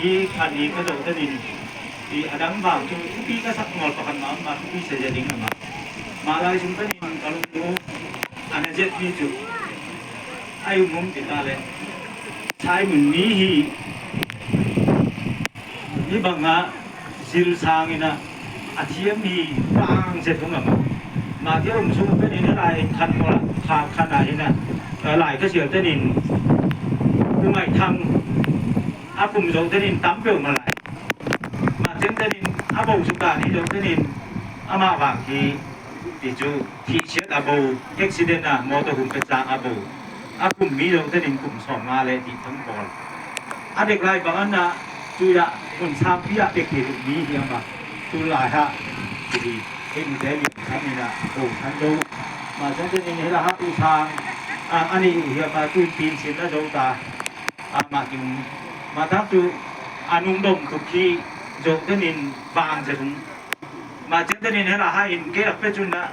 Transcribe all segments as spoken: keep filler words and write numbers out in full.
Hi khan hi ka zoh tanin, hi a dang vang chu thupi ka sak nawl pakhat mah om a, thupi sa zia ding a mah. Mah lai sung tanin ka lung mu a na zet mi chu a i um um ti ta leh, Simon mi hi, mi bang a zil sang in a, a thiam hi vang zet hung a mah. Mah ti a um sung tanin a lai khan maw, kha khan a hi na, lai ka sial tanin, U Ngai Thang a kum zoh tanin tam peuh mah lai. Mah ciang tanin a bo suk dan hi zoh tanin, amah vang hi ti chu thihsiat a bo, accident a motor hung pia chang a bo. A kum mi zoh tanin kum sawmnga le ti thang bawl. A dek lai bang a na, tu ya, hun sangpi a dek thei mi hi a mah. Tu lai ha, ti hi, ei mite lian khan in a, bo khan zo. Mah ciang tanin hi la ha u sang, a, a ni u hi a mah, tu in pinsin a zo ta. A mah kim, mah tak chu a nung dom tuk hi zoh tanin vang zia sung. Mah ciang tanin hi la ha in kei lak pia chun a,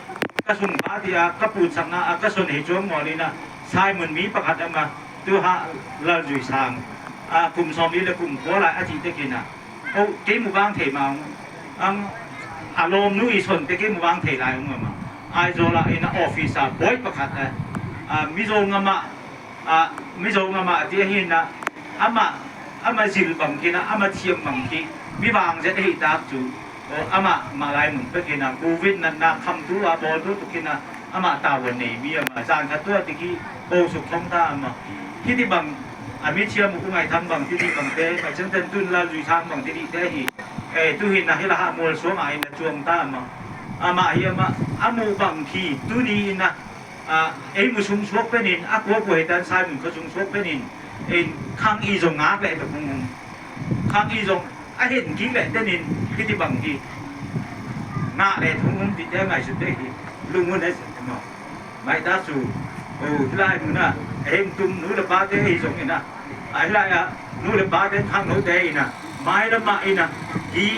ka sung pa ti a, ka putsakna a, ka son hei chuang mawl in a, Simon mi pakhat a mah, tu ha Lal Zui Sang, a, kum sawmli le kum kua lai a ti tek in a. O, kei mu vang thei mah ung. Ang, a lawmnu i son te kei mu vang thei lai ung a mah. Aizawl a in a office a boy pakhat a, a, Mizo ngam a, a, Mizo ngam a ti a hi in a, amah, amah zil bang khin a, amah thiam bang khi, mi vang zet a hi tak chu. O, amah, mah lai mun pek in a, Covid natna khamtu a bawltu tuk in a, amah tavuan nei mi a mah, zan khat tua ti khi, bo suk thong ta a mah. Hiti bang, a mi thiam U Ngai Thang bang ti ti bang te, a ciang ten tun Lal Zui Sang bang ti ti te hi. E, tu hi na hi la ha mual suang a in a chuang ta a mah. Amah hi a mah, a mu bang khi, tuni in a, a, ei mu sung suak pen in, a kua kua hi tan Simon kha sung suak pen in, in khang i zong ngak le ta kung um. Khang i zong a hen kik leh tenin hiti bang hi. Ngah leh thong um ti te ngaihsut te hi. Lung hun he sut te maw. Mai ta su. O, hi lai mun a, a heng tum nu le pa te hi zong in a. A hi lai a, nu le pa te khangnote in a. Mai la mah in a. Hi,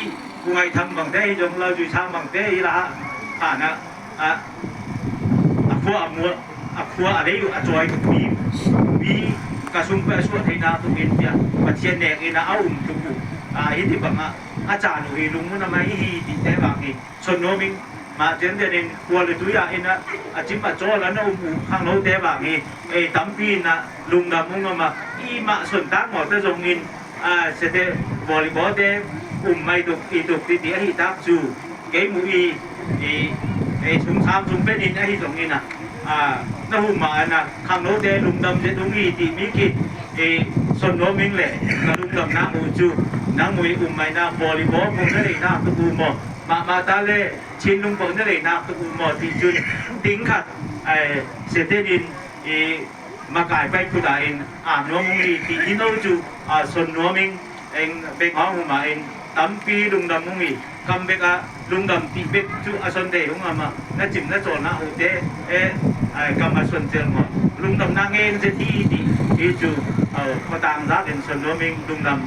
U Ngai Thang bang te hi zong, Lal Zui Sang bang te hi la. Kha na. A, a khua a mual, a khua a lei uh a chawi tuk mi, mi ka sung peuh a suah theina tuk in tia, Pathian nek in a a um tuk uh, a, hiti bang a, a chan uh hi lungmun a mai hi ti te bang hi, Son Nuam Ing, mah ciang tenin khua le tui a in a, a cim a chawl a na um uh khangnote bang hi, ei tampi in a lungdam ung a mah, i mah son tak maw te zong in, a, sete, volleyball te, um mai tuk, i tuk ti ti ahi tak chu, kei mu i, i, i sung sam sung pen in ahi zong in a, a, na hum ma na, khangnote lungdam zet ung i ti mi kit, i, Son Nuam Ing le, ka lungdamna uh chu, nang mu i um mai na, volleyball pong na lei na tuk u maw, mahmah ta le, Chin Lung pong na lei na tuk u maw ti chun, ting khat, ai, sete in, i, makai pai kut a in, a, nuam ung i ti hi no chu, a, Son Nuam Ing, eng bek hong hum a in, tampi lungdam ung i, kam bek a lungdam ti bek chu a son te hong a ma, na cim na chawl na u te, e, a, kam a son zel maw. Lungdamna ngen zet hi ti, hi chu, a, khotang zak in Son Nuam Ing lungdam.